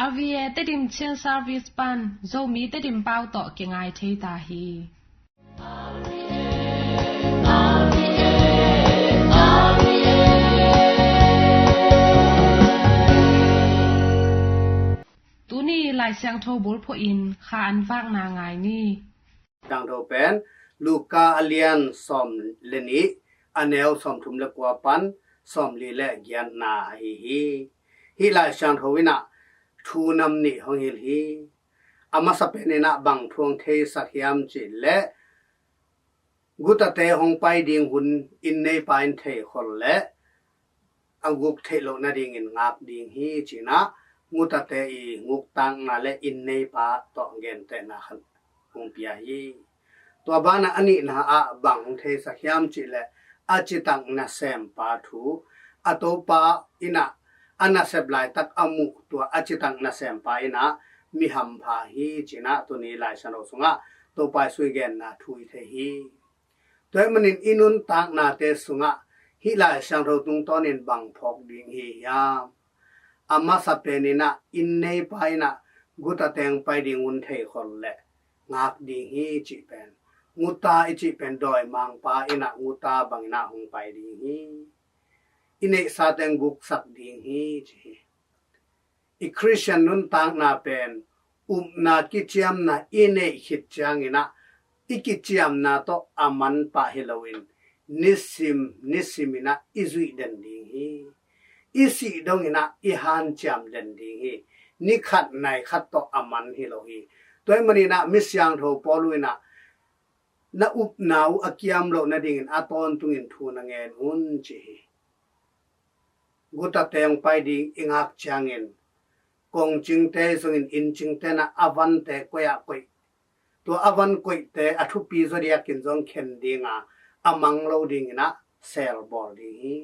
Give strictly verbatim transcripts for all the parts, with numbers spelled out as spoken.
R V A Tedim Chin Service pan Zomi Tedim pau tawh kingai thei ta hi. Tuni Lai Siangtho bulphuh in kha an vakna ngai ni. Siangtho pen Luka a lian sawm le nih, a neu sawmthum le kua pan sawmli le giatna ahi hi. Hih Lai Siangtho in ah thu nam nih hong hilh hi. A masa pen in ah bang thu hong theisak hiam cih leh, gutate hong pai ding hun inn neipa in thei khol leh a guk theih loh nadingin ngak ding hi, ci-in ah gutate i guktakna le inn neipa tawh gentehna khat hong pia hi. Tua banah a nihna ah bang hong theisak hiam cih leh, a citak nasempa thu, a topa in ah a nasep laitak a muh tua a citak nasempa in ah mi hampha hi, ci-in ah tuni Lai Siangtho sungah Topa Jesu i genna thu i thei hi. Tua ahih manin i nuntaknate sungah hih Lai Siangtho tungtawnin bang phawk ding hi hiam? A masa pen in ah inn neipa in ah gutate hong pai ding hun thei khol leh ngak ding hi cih pen, guta i cih pen dawimangpa in ah guta bangin ah hong pai ding hi. I neihsa teng guksak ding hi, ci hi. I Khristian nuntakna pen upna kiciamna i neih khit ciangin ah i kiciamna tawh a man pah hi loin nisim nisim in ah i zuih den ding hi. I sih dongin ah i hanciam den ding hi. Ni khat nai khat tawh a man hi lo hi. Tua ahih manin ah mi siangtho Paul in ah na upna uh a kiam loh nadingin a tawntungin thu na ngen un, ci hi. Gutate hong pai ding i ngak ciangin kongcingte zongin inncingte in ah a vante koih ah koih, tua a van koihte a thupi zaw diakin zong khen ding a, a mang lo dingin ah sel bawl ding hi.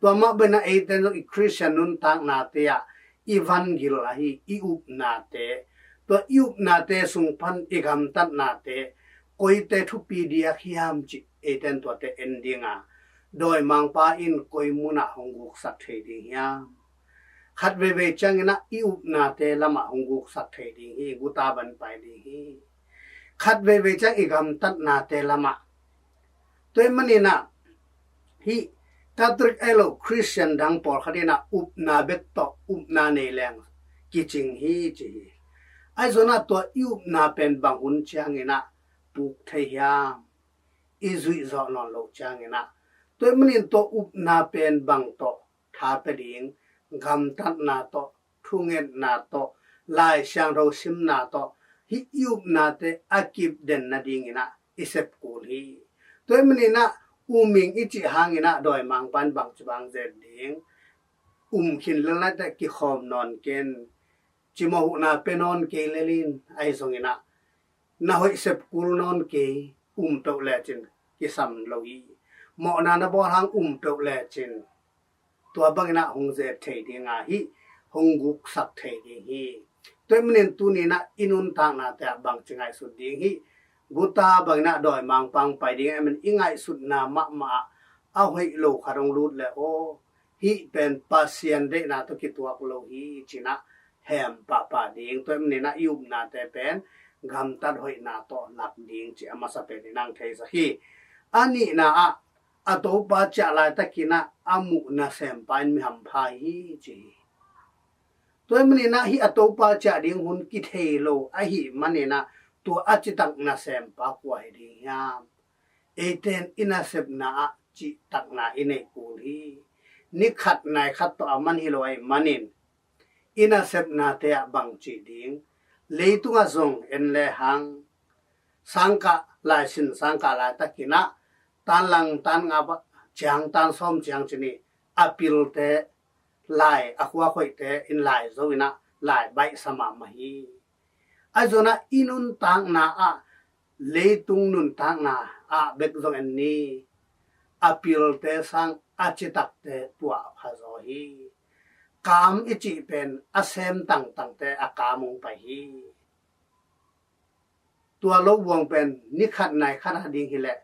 Tua mah bangin ah eite zong i Khristian nuntaknate ah i van gil ahi i upnate, tua i upnate sung pan i gamtatnate koite thupi diak hiam cih eite in tuate en ding a, dawimangpa in koi munah hong guksak thei ding hiam? Khat veivei ciangin ah i upnate lamah hong guksak thei ding hi, guta bang pai ding hi. Khat veivei ciang i gamtatnate lamah. Tua ahih manin ah hih Catholic ahi lo Khristian dang pawlkhat in ah upna bek tawh upna nei leng kicing hi, ci hi. Ahi zongin ah tua i upna pen bang hun ciangin ah puk thei hiam? I zuih zawh nawn loh ciangin ah. Tua ahih manin tua upna pen bang tawh tha pia ding, gamtatna tawh, thungetna tawh, Lai Siangtho simna tawh, hih i upnate a kip den nadingin ah i sep kul hi. Tua ahih manin ah uming i cih hangin ah dawimangpa in bangci bang zet ding? Um khin lel nai teh kikhawm nawn ken, cimawh huhna pia nawn kei lel in, ahi zongin ah na hoih sep kul nawn kei, um peuh lecin kisam lo hi. Mawhna na bawl hang um peuh lecin tua bangin ah hong zet thei ding a, hih hong guksak thei ding hi. Tua ahih manin tuni in ah i nuntaknate ah bangci ngaihsut ding hi. Guta bangin ah dawimangpa hong pai ding ahih manin i ngaihsutna mahmah ah a hoih lo khat hong lut leh aw, hih pen Pasian deihna tawh kituak lo hi, ci-in ah hem pahpah ding. Tua ahih manin ah i upnate pen gamtat hoihna tawh lak ding cih a masa pen in ah hong theisak hi. A nihna ah a topa ciah laitakin ah a muh nasempa in mi hampha hi, ci hi. Tua ahih manin ah hih a topa ciah ding hun kithei lo ahih manin ah tua a citak nasempa kua hi ding hiam? Eite in i nasepna ah cihtakna i neih kul hi. Ni khat nai khat tawh a man hi lo ahih manin i nasepnate ah bang cih ding? Leitungah zong en lehang, sangkah laisin, sangkah laitakin ah tan lang, tan nga, ciang, tan sawm ciang ci-in a pilte lai, a khuakhoihte in lai zo in ah lai baihsa mahmah hi. Ahi zongin ah i nuntakna ah, leitung nuntakna ah bek zong en ni, a pilte sang a citakte tua pha zaw hi. Kam i cih pen a sem tangtangte a kam hong pai hi. Tua lo buang pen ni khat nai khat a ding hi leh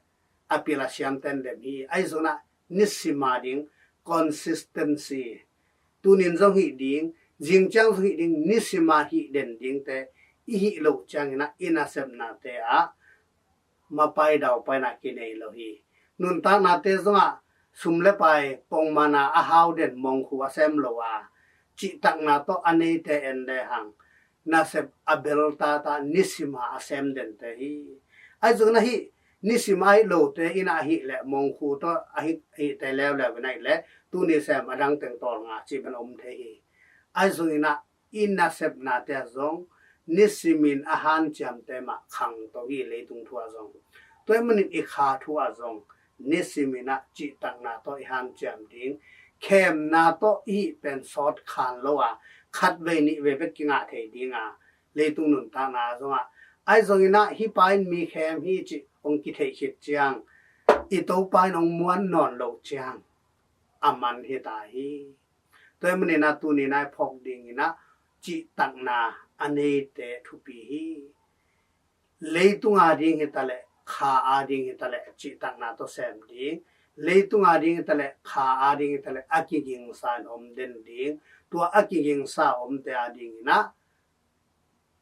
a pil a siamten dem hi. Ahi zongin ah nisim a ding, consistency. Tunin zong hih ding, Zing ciang zong hih ding, nisima hih den dingte i hih loh ciangin ah i nasepnate ah mapai daupaina kinei lo hi. Nuntaknate zongah sum le pai pongmana a hau den mongkhu a sem lo a, cihtakna tawh a neite en le hang nasep a beltata nisima a sem dente hi. Ahi zongin ah hih nisima a hih lote in ah ahih leh mongkhu tawh a hih, ahihte leuleu in ahih leh tuni sem a dang teng tawlnga cih bang om thei hi. Ahi zongin ah i nasepnate ah zong nisimin a hanciamte mah khangto hi, leitung thu ah zong. Tua ahih manin i kha thu ah zong nisimin ah cihtakna tawh i hanciam ding, khemna tawh i hih pen sawt khan lo a, khatvei nihvei bek kingah thei ding a, leitung nuntakna ah zongah. Ahi zongin ah hih pa in mi khem hi cih hong kitheih khit ciang, i Topa in hong muan nawn loh ciang a man hi ta hi. Tua ahih manin ah tuni-in ah i phawk dingin ah cihtakna a neite thupi hi. Leitung ading hi ta leh, kha ading hi ta leh cihtakna tawh sem ding. Leitung ading hi ta leh, kha ading hi ta leh a kigingsa in om den ding. Tua a kigingsa omte adingin ah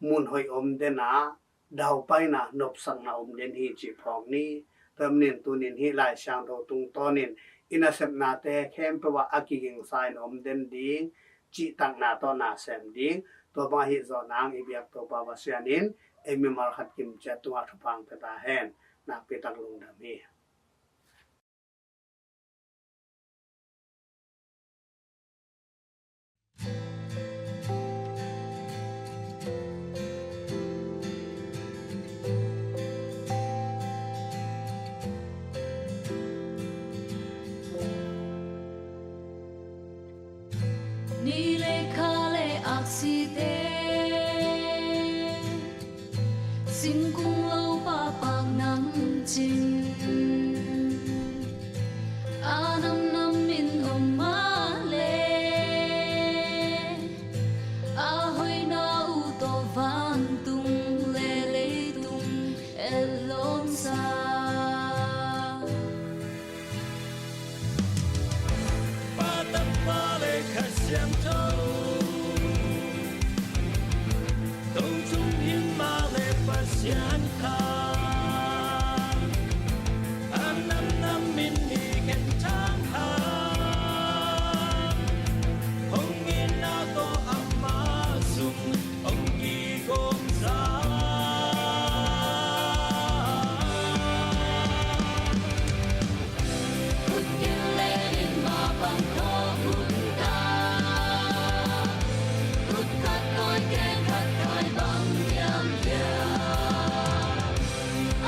mun hoih om den a, daupaina, nopsakna om den hi cih phawk ni. Tua ahih manin tuni-in hih Lai Siangtho tungtawnin i nasepnate khempeuh ah a kigingsa in om den ding cihtakna tawh na sem ding. Tua bang ahi zawh nang i biak Topa Pasian in ei mimal khat kimciat tungah thupha hong pia ta hen. Nakpi tak lungdam hi. Ni le kha le aksite, singkung lo pahpak nam cin, a namnam in om mah le, a hoihna uh tawh vantung le leitung etlawmsa. Pa, Tapa le Kha Siangtho, Tong Tung Hing Mah le Pasian kha, a namnam in i genthang kha, hong itna tawh ama sung hong kigawmsa. Khut gil le in mah bang khawk hun ta, khut khat tawi keng khat kai bang hiam hiam.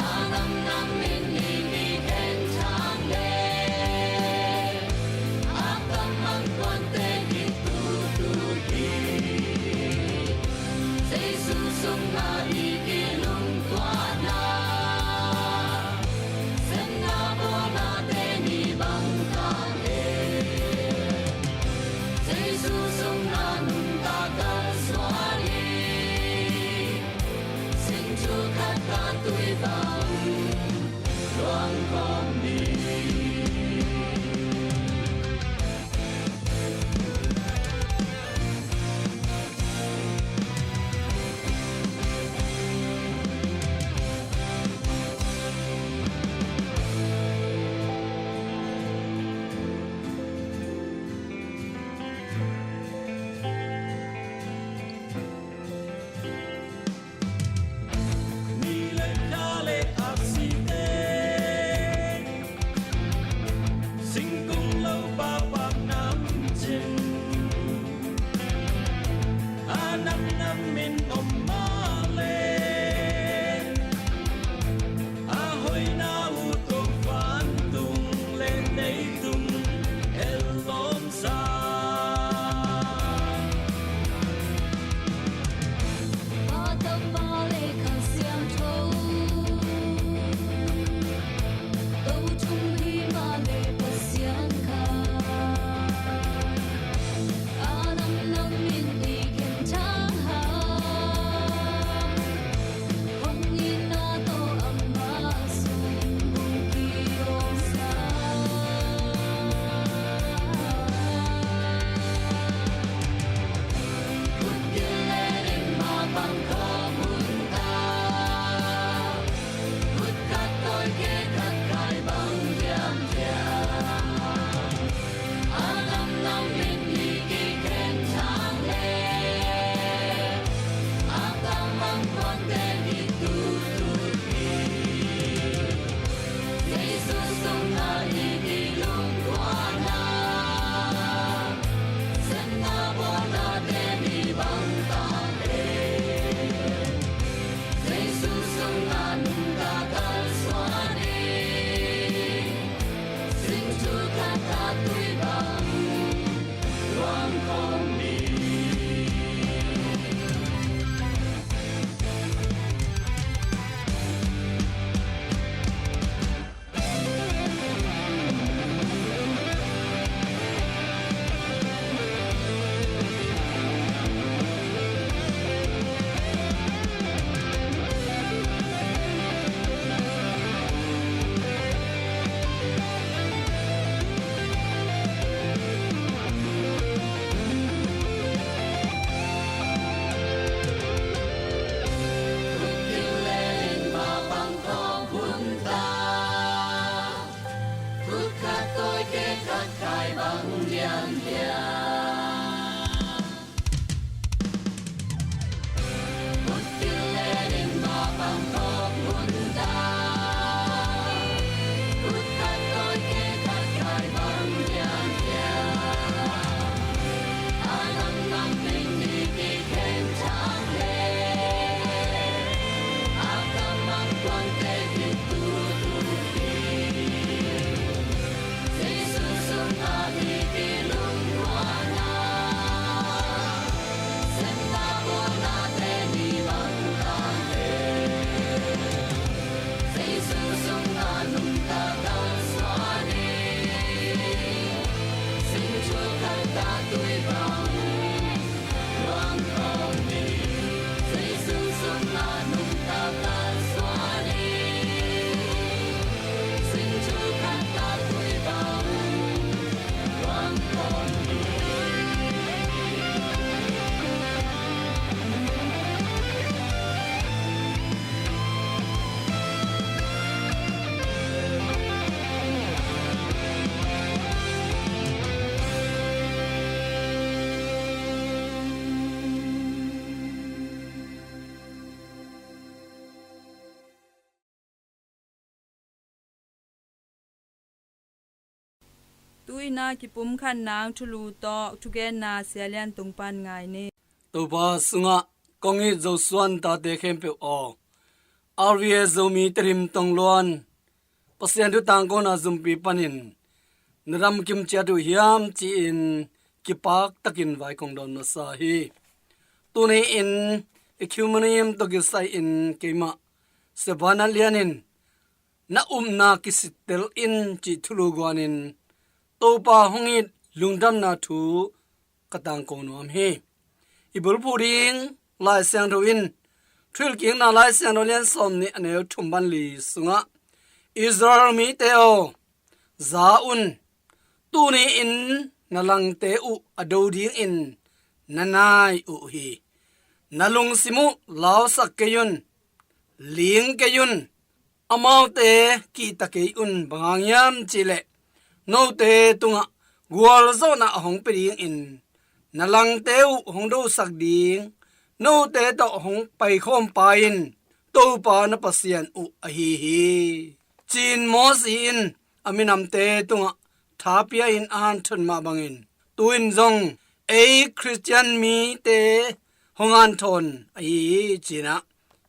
A namnam in i mi genthang le, a kam mang tuante hi tutu hi. Jesu sungah i kilungtuahna, semna bawlnate ni bang ta hi. Jesu sungah nuntak kalsuan hi. Sing thu khat ka tui bang luang kawm ni. Ni le kha le aksite, Tu-in a kipumkhat nang thulu tawh thugenna Sia Lian Tung pan ngai ni. Topa sungah kong it Zosuan tate khempeuh aw, R V A Zomi Tedim Tongluan Pasian thu tangkona zumpi panin na dam kim ciat uh hiam ci-in kipak takin vai kong dawn masa hi. Tuni-in Ecumenium tawh kisai-in keimah Sevana Lianin na upna kisittel in cih thulu guanin Topa hong it lungdamna thu ka tangko nuam hi. I bulphuh ding Lai Siangtho in Thuhilhkikna Lai Siangtho lian sawm nih a neu thum pan li sungah, Israel mite aw, za un. Tuni-in na langte uh a do dingin na nai uh hi. Na lungsim uh lausak kei un, ling kei un, amaute kihta kei un. Bang hang hiam cihleh note tungah gualzawhna a hong pia dingin na langte uh hong dosak ding, note tawh hong paikhawm pa in Topa na Pasian uh ahi hi, ci-in Mosi in a minamte tungah tha pia-in a hanthot mah bangin, tu-in zong ei Khristian mite hong hanthawn ahi hi, ci-in ah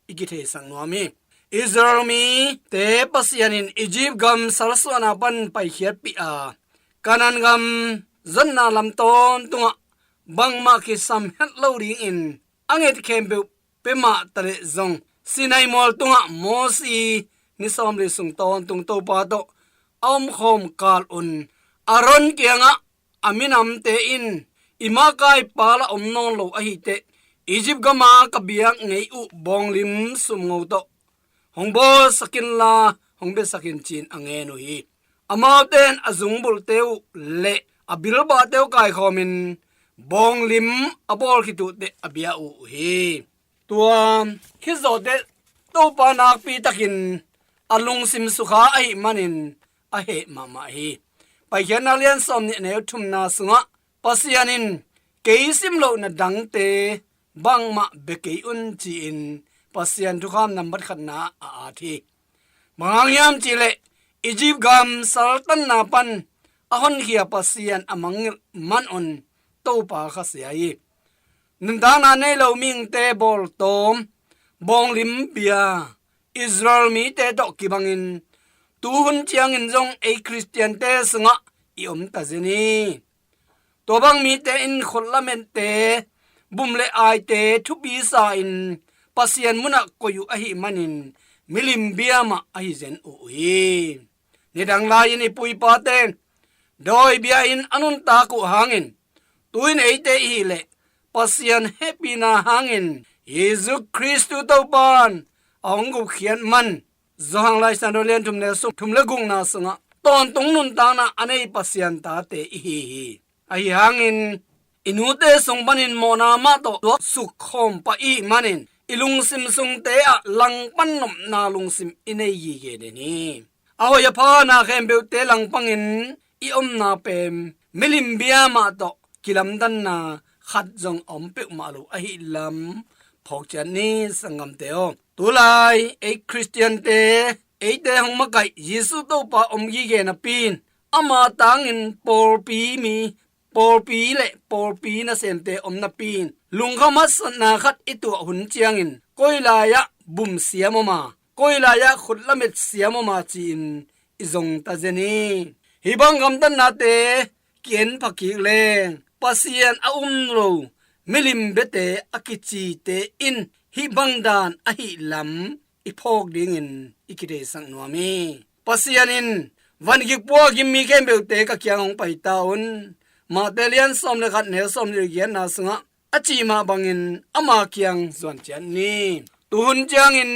i kitheisak nuam hi. Israel mite Pasian in Egypt gam salsuahna pan paikhiatpih a, Kanaan gam zonna lam tawntungah bangmah kisam het lo dingin a nget khempeuh pia mah taleh zong, Sinai mual tungah Mosi ni sawmli sung tawntung Topa tawh a omkhawm kal un Aaron kiangah, a minamte in i mahkaipa la om nawn lo ahi teh, Egypt gama ka biak ngei uh bawnglim sumngo tawh hong bawlsak inla hong biasak in, ci-in a ngen uh hi. Amaute in a zungbulhte uh le a bilbahte uh kaikhawmin bawnglim a bawl khit uh teh a bia uh hi. Tua khit zawh teh Topa nakpi takin a lungsim sukha ahih manin a heh mahmah hi. Paikhiatna lian sawm nih a neu thumna sungah Pasian in kei sim loh na dangte bangmah bia kei un, ci-in Pasian thukham nambat khatna a at hi. Bang hang hiam cihleh Egypt gam saltanna pan a honkhia Pasian a mangngilh manun Topa khasia hi. Nuntakna nei lo mihingte bawltawm, bawnglim bia Israel mite tawh kibangin tuhun ciangin zong ei Khristiante sungah i om tazen hi. Tua bang mite in khut lamette, bum le aite thupi sa-in Pasian munah koih uh ahih manin milim bia mah ahi zen uh hi. Nidang lai-in i pu i pate in dawi bia-in a nuntak uh hangin, tu-in eite i hih leh Pasian hehpihna hangin Jesu Khristu Topa in a hong gupkhiat man, Johan Lai Siangtho lian thum neu sung thum le gukna sungah tawntung nuntakna a nei Pasian tate i hi hi. Ahi hangin i nute sung panin mawhna mah tawh tuaksuk khawm pah i hih manin i lungsim sungte ah langpan nopna lungsim i nei gige den hi. A hoih a phana khempeuhte langpangin i omna pen milim bia mah tawh kilamdanna khat zong a om peuhmah lo ahih lam phawk ciat ni, sanggamte aw. Tulai ei Khristiante, eite hong makaih Jesu Topa om gige napi in, ama tangin pawlpi mi, pawlpi le pawlpi nasemte om napi in, lungkham haksatna khat i tuah hun ciangin, koi lai-ah bum siam om a, koi lai-ah khut lamet siam om a, ci-in i zong tazen hi. Hih bang gamtatnate ki-en phakik leng Pasian a um lo milim biate a kicite in hih bang dan ahih lam i phawk dingin i kitheisak nuam hi. Pasian in, "Van gik pua gim mi khempeuhte ka kiang hong pai ta un," Mate lian sawm le khat neu sawm le giatna sungah a cih mah bangin ama kiang zuan ciat ni. Tuhun ciangin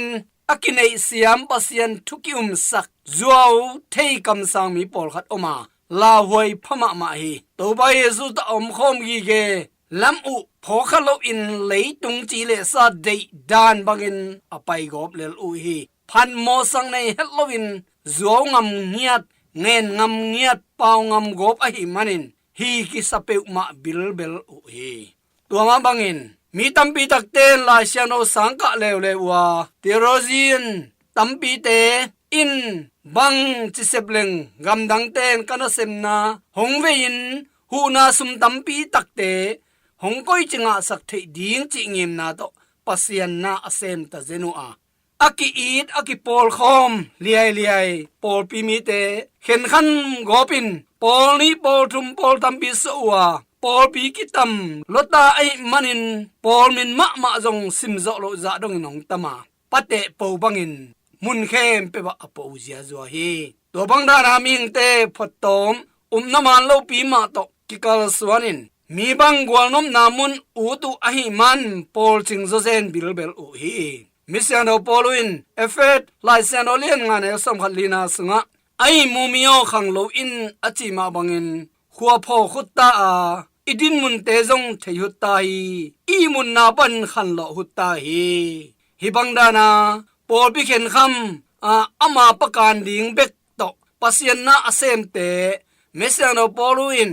a kineihsiam Pasian thu ki-umsak zuau thei kamsang mi pawlkhat om a, lauhuai pha mahmah hi. Topa Jesu tawh a omkhawm gige lam uh phawkkha loin leitung ci le sa deih dan bangin a paigawp lel uh hi. Phat mawhsak nei het loin zuau ngam ngiat, ngen ngam ngiat, pau ngam gawp ahih manin hi kisa peuhmah bilbel uh hi. Tua mah bangin mi tampi takte in Lai Siangtho sang kah leuleu uh a, theologian tampite in bang ci sep leng gamdangte in ka nasemna hong vei-in huhna sum tampi takte hong koici ngahsak theih ding cih ngimna tawh Pasian na a sem ta zen uh a, a ki-it a kipawlkhawm liailiai pawlpi mite khenkhan gawpin pawl nih pawl thum pawl tampi suah uh a, pawlpi kitam lota ahih manin pawl min mahmah zong simzawh loh zah dongin hong tam a, pateh po bangin mun khempeuh ah a po uh ziazua hi. Tua bang dana mihingte phuattawm upna man lopi mah tawh kikalsuanin mi bang gualnopna mun ut uh ahih man pawlcing zawzen bilbel uh hi. Misiangtho Paul in Efet Laisiangtho lian nga neu sawmkhat lina sungah, a ihmu mi aw khang lo in a cih mah bangin khua phaw khut ta a, i dinmunte zong thei hut ta hi. I ihmunna pan khanlawh hut ta hi. Hih bang dana pawlpi khenkham a, ama pakan ding bek tawh Pasian na a semte Misiangtho Paul in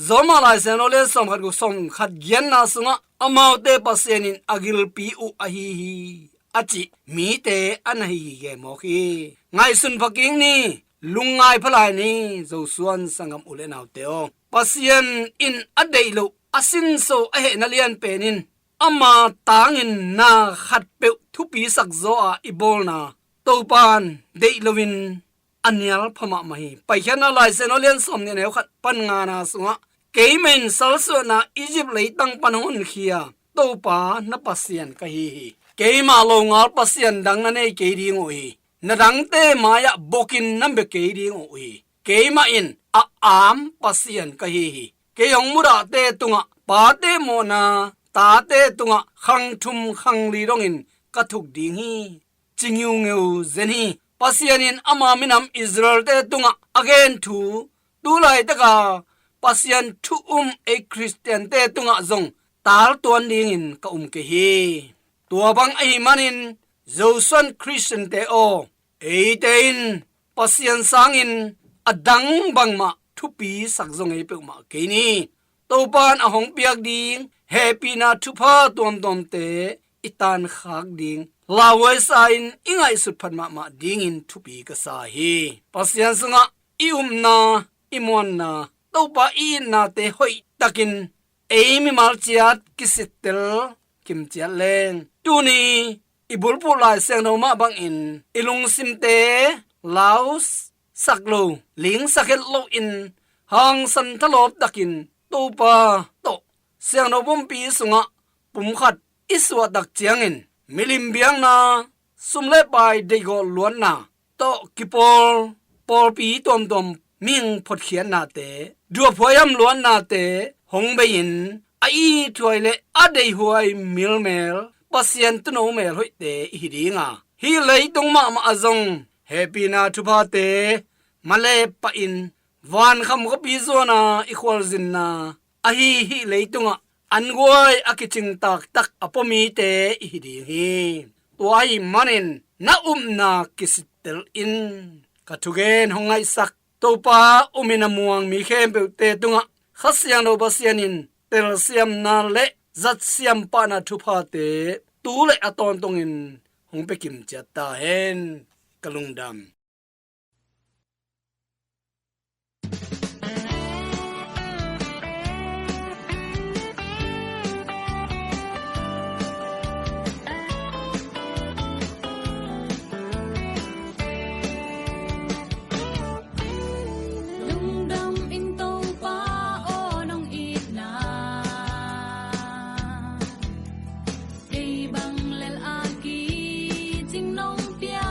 Roma Laisiangtho lian sawmkhat guk sawmkhat giatna sungah amaute Pasian in a gilpi uh ahi hi a cih mite a na hi hi gemawk hi. Ngaihsun phakik ni, lungngai phalai ni, Zosuan sanggam u le naute aw. Pasian in a deih loh a sinso a hehna lianpen in ama tangin na khatpeuh thupisak zaw a i bawlna Topan deih loin a nial pha mahmah hi. Paikhiatna Laisiangtho lian sawmnih neu khat pan ngana sungah, keimah in salsuahna Egypt leitang pan hong honkhia Topa na Pasian ka hi hi. Keimah longal pasian dang na nei kei ding uh hi. Na dangte mai-ah bokin na bia kei ding uh hi. Keimah in a am Pasian ka hi hi. Kei hong mudahte tungah pate mawhna, tate tungah khang thum khang li dongin ka thuk ding hi, ci ngiungeu zen hi. Pasian in ama minam Israel-te tungah a gen thu tu laitaka Pasian thu um ei Khristiante tungah zong taltuan dingin ka um kei hi. Tua bang ahih manin Zosuan Khristiante aw, eite in Pasian sangin a dang bangmah thupisak zaw ngei peuhmah kei ni. Topan a hong piak ding hehpihna thupha tuamtuamte i tankhak ding lauhuaisa-in i ngaihsut phat mahmah dingin thupi ka sa hi. Pasian sungah i upna, i muanna, Topa i itnate hoihtakin ei mimal ciat kisittel kimciat leng, tuni i bulphuh Lai Siangtho mah bangin i lungsimte lausak lo, lingsak het loin hangsan thalawp takin Topa tawh siangtho pumpi sungah pumkhat i suahtak ciangin milim biakna, sum le pai deihgawh luatna tawh kipawl pawlpi tuamtuam mihing photkhiatnate, duaphuaiam luatnate hong bei-in a ithuai le a deihuai milmel Pasian tuuno melhoihte i hi dinga, hih leitung mahmah ah zong hehpihna thuphate maleh pahin vankham khuapi zuana i khualzinna ahi hih leitungah anguai a kicing taktak a pua mite i hi ding hi. Tua ahih manin na upna kisittel in, ka thugen hong ngaihsak Topa, um in a muang mi khempeuhte tungah Kha Siangtho Pasian in telsiamna le zatsiam pahna thuphate tu le a tawntungin hong pia kimciat ta hen. Ka lungdam. Lungdam ing Topa aw, nong itna kei bang lel a kicing nong pia.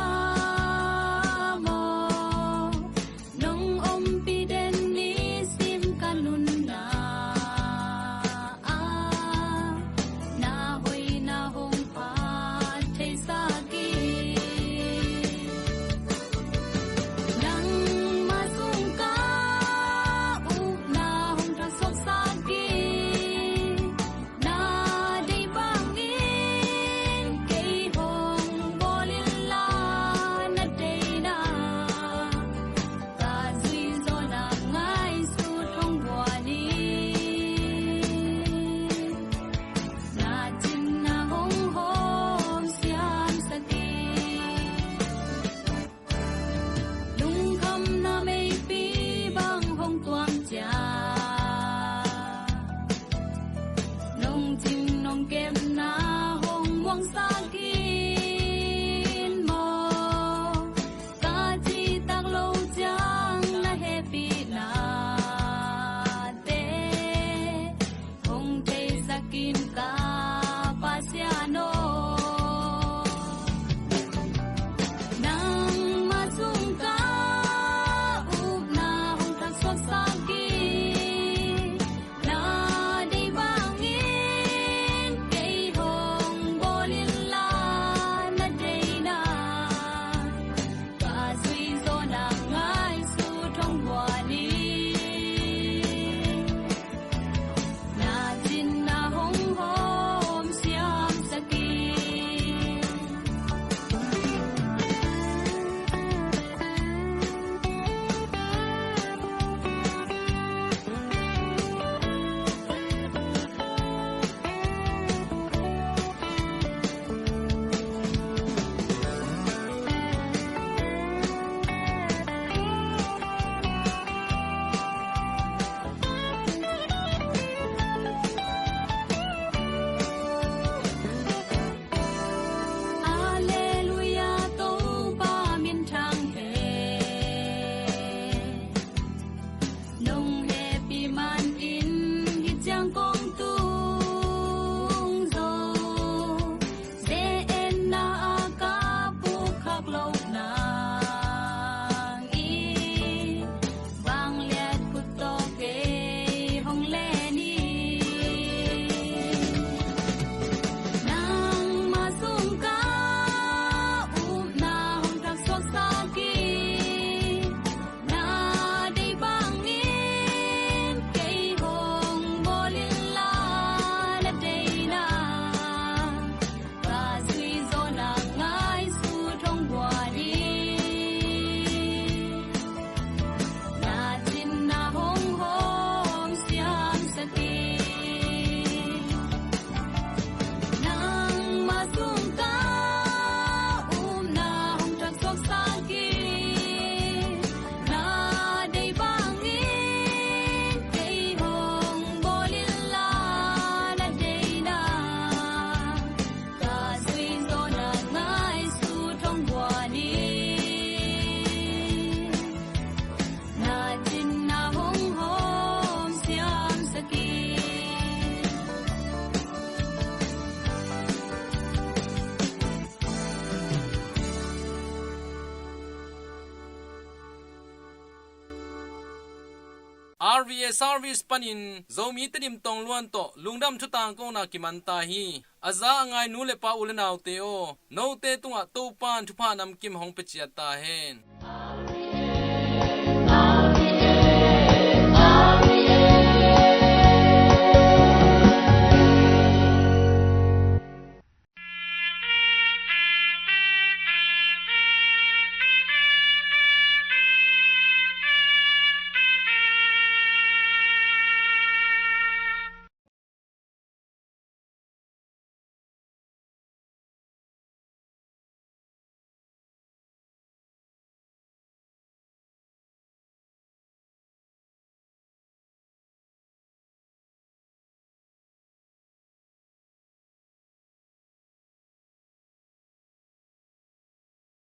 R V A service panin Zomi Tedim Tongluan tawh lungdam thu tangkona kiman ta hi. A za a ngai nu le pa, u le naute aw, note tungah Topan thupha namkim hong pia ciat ta hen.